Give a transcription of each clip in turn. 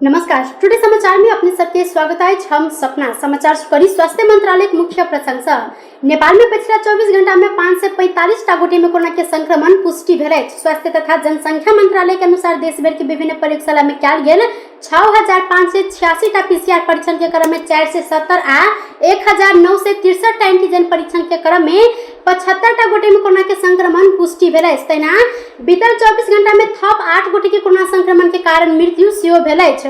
नमस्कार, टुडे समाचार में अपने सबके स्वागत अछि। हम सपना समाचार करी स्वास्थ्य मंत्रालय के मुख्य प्रशंसा। नेपाल में पिछला 24 घंटा में 545 टा गोटे में कोरोना के संक्रमण पुष्टि भेल अछि। स्वास्थ्य तथा जनसंख्या मंत्रालय के अनुसार देश भर के विभिन्न प्रयोगशाला में कयल गेल 6586 टा पीसीआर परीक्षण के क्रम में 470 आ 1963 टा एंटीजन परीक्षण के क्रम में 75 टा गोटे में कोरोना के संक्रमण पुष्टि भेल अछि। तहिना बीतल 24 घंटा में थप 8 गोटे के कोरोना संक्रमण के कारण मृत्यु सेहो भेल अछि।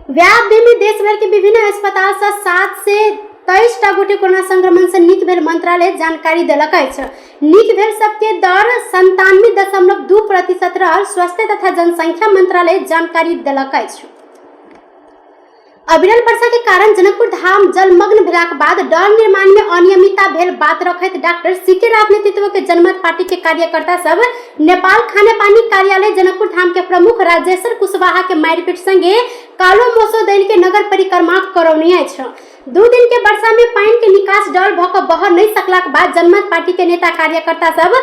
व्याप में देश भर के विभिन्न अस्पताल से 723 टा गोटे कोरोना संक्रमण से नीक भेल मंत्रालय जानकारी देलक अछि। नीक भेल सबके दर 97.2% रहल स्वास्थ्य तथा जनसंख्या मंत्रालय जानकारी देलक अछि। अविरल वर्षा के कारण जनकपुर धाम जलमग्न भेलाक बाद डल निर्माण में अनियमितता भेल बात रखैत डॉक्टर सी के राव नेतृत्व के जनमत पार्टी के कार्यकर्ता सब नेपाल खानेपानी कार्यालय जनकपुर धाम के प्रमुख राजेश्वर कुशवाहा के मारिपीट संगे कालो मोसो दैल के नगर परिक्रमा करौने अछि। 2 दिन के वर्षा में पानि के निकास डल भ क बह नहीं सकलाक बाद जनमत पार्टी के नेता कार्यकर्ता सब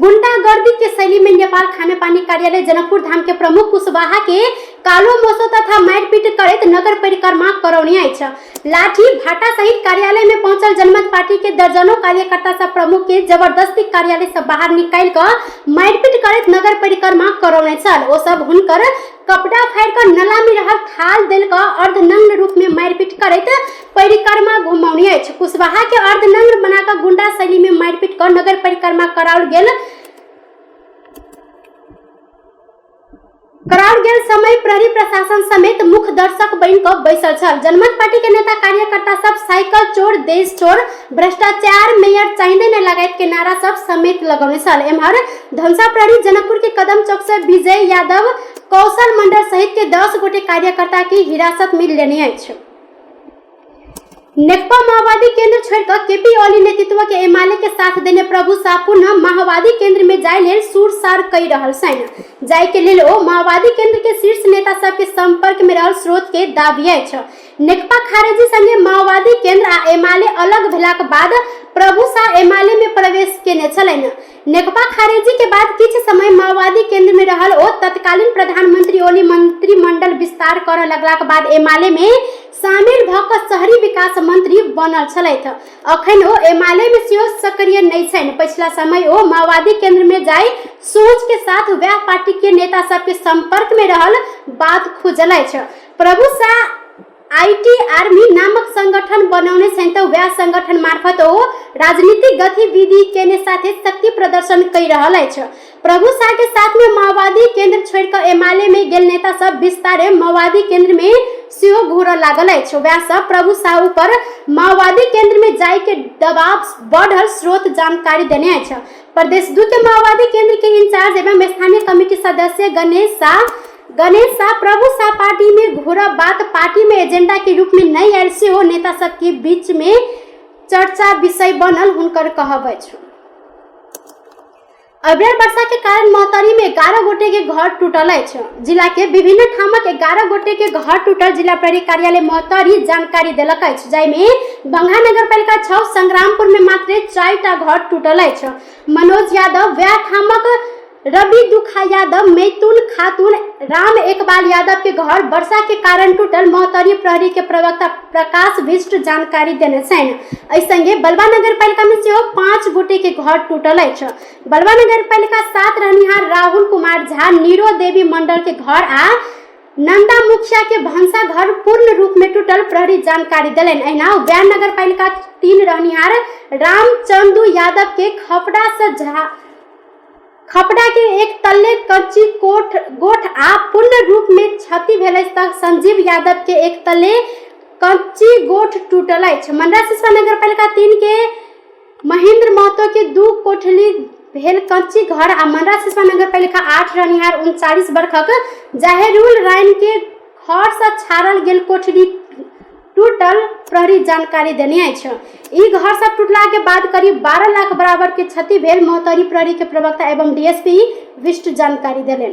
गुंडागर्दी के शैली में नेपाल खानेपानी कार्यालय जनकपुर धाम के प्रमुख कुशवाहा के कालो मोसो तथा मारिपीट करैत नगर परिक्रमा करौने अछि। लाठी भाटा सहित कार्यालय में पहुंचल जनमत पार्टी के दर्जनों कार्यकर्ता सब प्रमुख के जबरदस्ती कार्यालय से बाहर निकालि क मारिपीट करैत नगर परिक्रमा करौने छल। ओ सब हुनकर कपड़ा फाड़ि कऽ नला में रहल थाल देल कऽ अर्धनग्न रूप में मारिपीट करैत परिक्रमा घुमौने अछि। कुशवाहा के अर्धनग्न बना कऽ गुंडा शैली में मारिपीट कऽ नगर परिक्रमा कराओल गेल समय प्रहरी प्रशासन समेत मुख्य दर्शक बनि कऽ बैसल छल। जनमत पार्टी के नेता कार्यकर्ता सब साइकिल चोर, देश चोर, भ्रष्टाचार मेयर चाहिए न लगायत के नारा सब समेत लगौने छल। एम्हर धनसा प्रहरी जनकपुर के कदम चौक से विजय यादव, कौशल मंडल सहित के 10 गोटे कार्यकर्ता के हिरासत में लेने अछि। नेकपा माओवादी केंद्र छोड़िकऽ केपी ओली नेतृत्व के एमाले के साथ देने प्रभु शाह पुनः माओवादी केंद्र में जाय लेल सुरसार कहि रहल छनि। जाय के लेल ओ माओवादी केंद्र के शीर्ष नेता सब के संपर्क में रहल स्रोत के दावी अछि। नेकपा खारेजी संगे माओवादी केंद्र आ एमाले अलग भेलाक बाद प्रभु शाह एमाले में प्रवेश केने छलनि। नेकपा खारेजी के बाद किछु समय माओवादी केंद्र में रहल ओ तत्कालीन प्रधानमंत्री ओली मंत्रिमंडल विस्तार करऽ लगलाक बाद एमाले में शामिल भऽ कऽ शहरी विकास मंत्री बनल छलथि। अखन ओ एमाले में सेहो सक्रिय नहि छनि। पछिला समय ओ माओवादी केंद्र में जाय सोच के साथ वएह पार्टी के नेता सबके संपर्क में रहल बात खुजल अछि। प्रभु शाह IT army नामक संगठन बनौने छनि तऽ वएह संगठन मार्फत ओ राजनीतिक गतिविधि केने साथे शक्ति प्रदर्शन कहि रहल अछि। प्रभु शाह के साथ में माओवादी केंद्र छोड़ि कऽ एमाले में गेल नेता सब विस्तारे माओवादी केंद्र में सेहो घूरऽ लागल अछि। वएह सब प्रभु शाह ऊपर माओवादी केंद्र में जाय के दबाव बढ़ल स्रोत जानकारी देने अछि। प्रदेश 2 के माओवादी केंद्र के इंचार्ज एवं स्थानीय कमिटी सदस्य गणेश शाह प्रभु शाह पार्टी में घोरा बात पार्टी में एजेंडा के रूप में नहीं आयल सेहो नेता सबके बीच में चर्चा विषय बनल हुनकर कहब अछि। अबेर वर्षा के कारण महोत्तरी में 11 गोटे के घर टूटल अछि। जिला के विभिन्न ठामक 11 गोटे के घर टूटल जिला प्रहरी कार्यालय महोत्तरी जानकारी देलक अछि। जाहिमे बंगहा नगरपालिका 6 संग्रामपुर में मात्र 4 टा घर टूटल अछि। मनोज यादव वएह ठामक रवि दुखा यादव, मैतुन खातून, राम एकबाल यादव के घर वर्षा के कारण टूटल महोत्तरी प्रहरी के प्रवक्ता प्रकाश विष्ट जानकारी देने छनि। एहि संगे बलवा नगरपालिका में सेहो 5 गोटे के घर टूटल अछि। बलवा नगरपालिका 7 रहनिहार राहुल कुमार झा, नीरो देवी मंडल के घर आ नंदा मुखिया के भंसा घर पूर्ण रूप में टूटल प्रहरी जानकारी देलनि। एहिना वैन नगरपालिका 3 रहनिहार रामचंदू यादव के खपड़ा से झा खपड़ा के एक तल्ले कच्ची कोठ गोठ आ पूर्ण रूप में क्षति भेल अछि तऽ संजीव यादव के एक तल्ले कच्ची गोठ टूटल अछि। मंडरा सिसवा नगरपालिका 3 के महेंद्र महतो के 2 कोठली भेल कच्ची घर आ मंडरा सिसवा नगरपालिका 8 रहनिहार 39 वर्षक जाहेरुल राइन के घर से छाड़ल गेल कोठली टूटल प्रहरी जानकारी देने अछि। ई घर सब टूटला के बाद करीब 12 लाख बराबर के क्षति भेल महोत्तरी प्रहरी के प्रवक्ता एवं डीएसपी विष्ट जानकारी देलनि।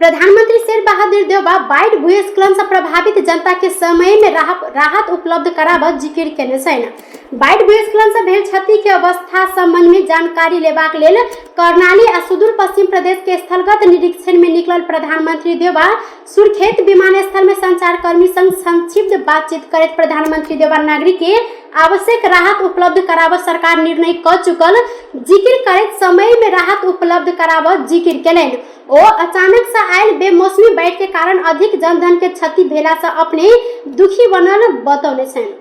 प्रधानमंत्री शेर बहादुर देउबा बाढ़ि भूस्खलन से प्रभावित जनता के समय में राहत उपलब्ध कराबऽ जिकिर केने छनि। बाढ़ि भूस्खलन से भेल क्षति के अवस्था संबंध में जानकारी लेबाक लेल कर्णाली आ सुदूर पश्चिम प्रदेश के स्थलगत निरीक्षण में निकलल प्रधानमंत्री देउबा सुर्खेत विमानस्थल में संचारकर्मी संग संक्षिप्त बातचीत करैत प्रधानमंत्री देउबा नागरिक के आवश्यक राहत उपलब्ध कराबऽ सरकार निर्णय क चुकल जिकिर करैत समय में राहत उपलब्ध कराबऽ जिकिर केलनि। ओ अचानक से आयल बेमौसमी बाढ़ि के कारण अधिक जनधन के क्षति भेला से अपने दुखी बनल बतौने छनि।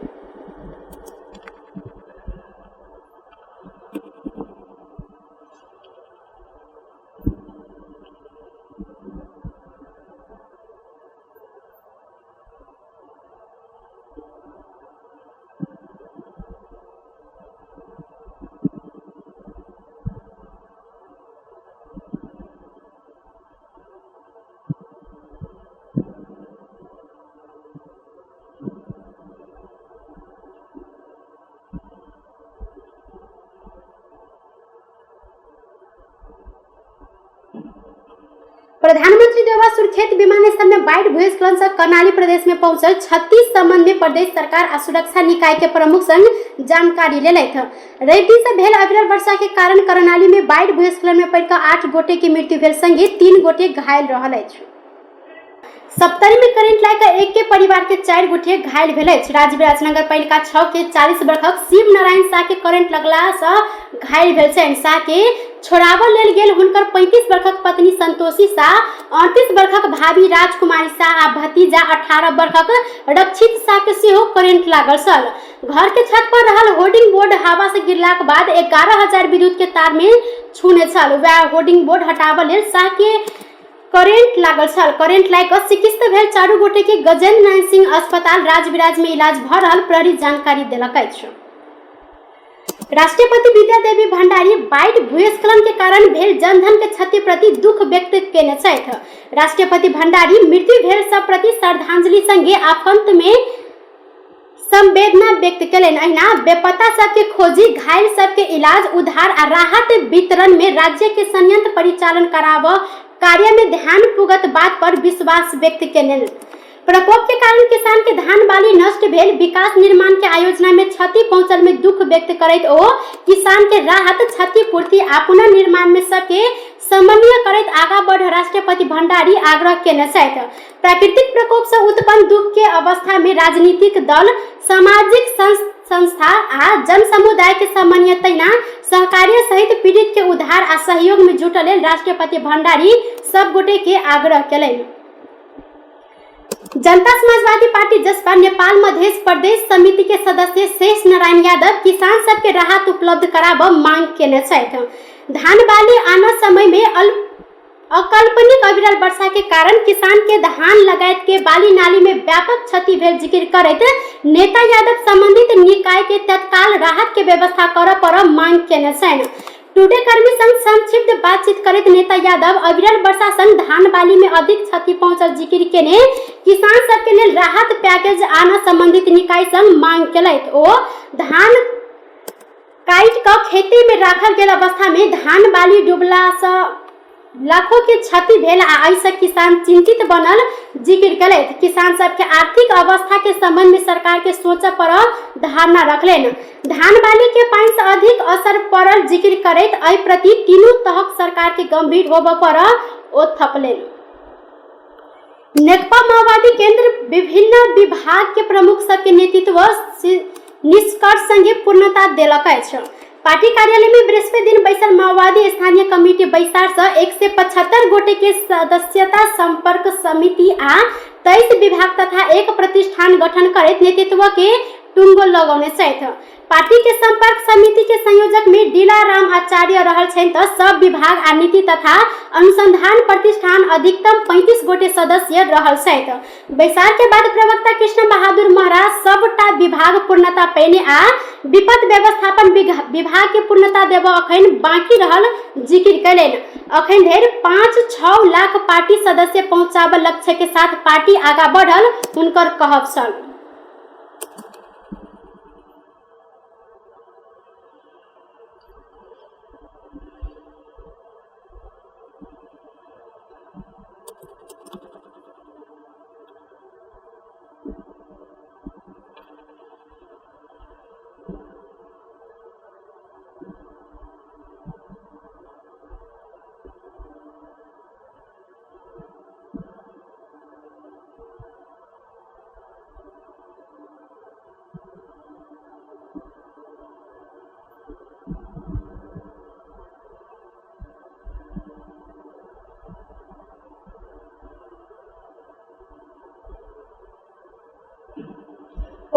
प्रधानमंत्री देउबा सुर्खेत विमानस्थल में बाढ़ि भूस्खलन से कर्णाली प्रदेश में पहुंचल क्षति संबंध में प्रदेश सरकार आ सुरक्षा निकाय के प्रमुख संग जानकारी लेलथि। रवि दिन से भेल अविरल वर्षा के कारण कर्णाली में बाढ़ि भूस्खलन में पड़ि कऽ 8 गोटे के मृत्यु भेल संगे 3 गोटे घायल रहल अछि। सप्तरी में करेंट लागि कऽ एक के परिवार के 4 गोटे घायल भेल अछि। राजविराज नगर पालिका 6 के 40 वर्षक शिव नारायण शाह के करेंट लगला से घायल भेल छनि। शाह के छोड़ाबऽ लेल गेल हुनकर 35 वर्षक पत्नी संतोषी शाह, 38 वर्षक भाभी राजकुमारी शाह आ भतीजा 18 वर्षक रक्षित शाह के सेहो करेंट लागल छल। घर के छत पर रहल होर्डिंग बोर्ड हवा से गिरलाक बाद 11,000 विद्युत के तार में छूने छल। वएह होर्डिंग बोर्ड हटाबऽ लेल शाह के करेंट लागल छल। करेंट लागि कऽ चिकित्सित भेल चारू गोटे के गजेन्द्र नारायण सिंह अस्पताल राजविराज में इलाज भऽ रहल प्रहरी जानकारी देलक अछि। राष्ट्रपति विद्या देवी भंडारी बाढ़ि भूस्खलन के कारण भेल जनधन के क्षति प्रति दुख व्यक्त केने छथि। राष्ट्रपति भंडारी मृत्यु भेल सब प्रति श्रद्धांजलि संगे आफत में संवेदना व्यक्त केलनि। अहिना बेपत्ता सबके खोजी, घायल सबके इलाज, उद्धार आ राहत वितरण में राज्य के संयंत्र परिचालन कराबऽ कार्य में ध्यान पुगत बात पर विश्वास व्यक्त केलनि। प्रकोप के कारण किसान के धान बाली नष्ट भेल विकास निर्माण के आयोजना में क्षति पहुंचल में दुख व्यक्त करैत ओ किसान के राहत, क्षतिपूर्ति आ पुनर्निर्माण में सबके समन्वय करैत आगा बढ़ राष्ट्रपति भंडारी आग्रह केने छथि। प्राकृतिक प्रकोप से उत्पन्न दुख के अवस्था में राजनीतिक दल, सामाजिक संस्था आ जन समुदाय के समन्वय तहिना सहकार्य सहित पीड़ित के उद्धार आ सहयोग में जुटल लेल राष्ट्रपति भंडारी सब गोटे के आग्रह केलनि। जनता समाजवादी पार्टी जसपा नेपाल मधेश प्रदेश समिति के सदस्य शेष नारायण यादव किसान सबके राहत उपलब्ध कराबऽ मांग केने छथि। धान बाली आना समय में अकल्पनिक अविरल वर्षा के कारण किसान के धान लगायत के बाली नाली में व्यापक क्षति भेल जिक्र करैत नेता यादव संबंधित निकाय के तत्काल राहत के व्यवस्था करऽ पर मांग केने छनि। टुडे कर्मी संग संक्षिप्त बातचीत करैत नेता यादव अविरल वर्षा संग धान बाली में अधिक क्षति पहुंचल जिक्र केने किसान सबके लेल राहत पैकेज आना संबंधित निकाय संग मांग केलथि। ओ धान काटि कऽ खेती में राखल गेल अवस्था में धान बाली डूबला सँ लाखों के क्षति भेल आ एहिसँ किसान चिंतित बनल जिक्र केलथि। किसान सबके आर्थिक अवस्था के संबंध में सरकार के सोचऽ पर धारणा रखलनि। धान बाली के पानि सँ अधिक असर पड़ल जिक्र करैत एहि प्रति तीनू तहक सरकार के गंभीर होबऽ पर ओ थपलनि। नेकपा माओवादी केंद्र विभिन्न विभाग के प्रमुख सबके नेतृत्व निष्कर्ष संगे पूर्णता देलक अछि। पार्टी कार्यालय में बृहस्पति दिन बैसल माओवादी स्थानीय कमिटी बैसार से 175 गोटे के सदस्यता संपर्क समिति आ 23 विभाग तथा एक प्रतिष्ठान गठन करैत नेतृत्व के टुंगो लगौने छथि। पार्टी के संपर्क समिति के संयोजक में डीला राम आचार्य रहल छनि त सब विभाग आ नीति तथा अनुसंधान प्रतिष्ठान अधिकतम 35 गोटे सदस्य रहल छथि। बैसार के बाद प्रवक्ता कृष्ण बहादुर महाराज सबटा विभाग पूर्णता पेने आ विपद व्यवस्थापन विभाग के पूर्णता देबऽ अखन बाकी रहल जिक्र कयलनि। अखन धरि 5-6 लाख पार्टी सदस्य पहुंचाबऽ लक्ष्य के साथ पार्टी आगा बढ़ल हुनकर कहब छल।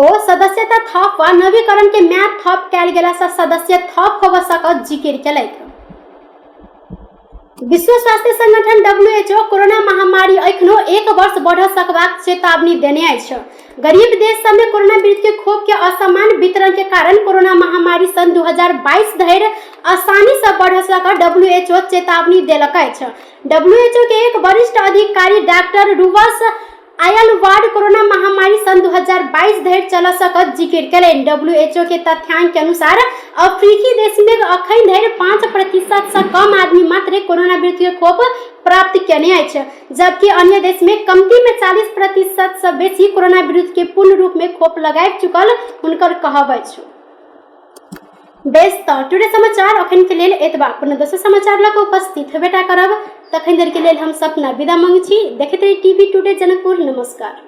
ओ सदस्यता थप वा नवीकरण के म्याद थप कयल गेला सँ सदस्य थप होबय सकत जिकिर केलथि। विश्व स्वास्थ्य संगठन WHO corona महामारी एखनो एक वर्ष बढ़ सकबाक चेतावनी देने अछि। गरीब देश सब में कोरोना विरुद्ध के खोप के असमान वितरण के कारण कोरोना महामारी सन 2022 धरि आसानी से बढ़ सकत WHO चेतावनी देलक अछि। WHO के एक वरिष्ठ अधिकारी डॉक्टर रुवस आयल वार्ड कोरोना महामारी सन 2022 धरि चल सकत जिकिर केलनि। WHO के तथ्यांक के अनुसार अफ्रीकी देश में अखन धरि 5% सँ कम आदमी मात्र कोरोना विरुद्ध के खोप प्राप्त केने अछि, जबकि अन्य देश में कमती में 40% सँ बेसी कोरोना विरुद्ध के पूर्ण रूप में खोप लगाबि चुकल हुनकर कहब अछि। बेस तऽ टुडे समाचार अखन के लेल एतबा। पुनः दोसर समाचार लऽ कऽ उपस्थित हेबेटा करब। तखन धरि के लेल हम सपना विदा मांगै छी। देखैत रही टीवी टुडे जनकपुर। नमस्कार।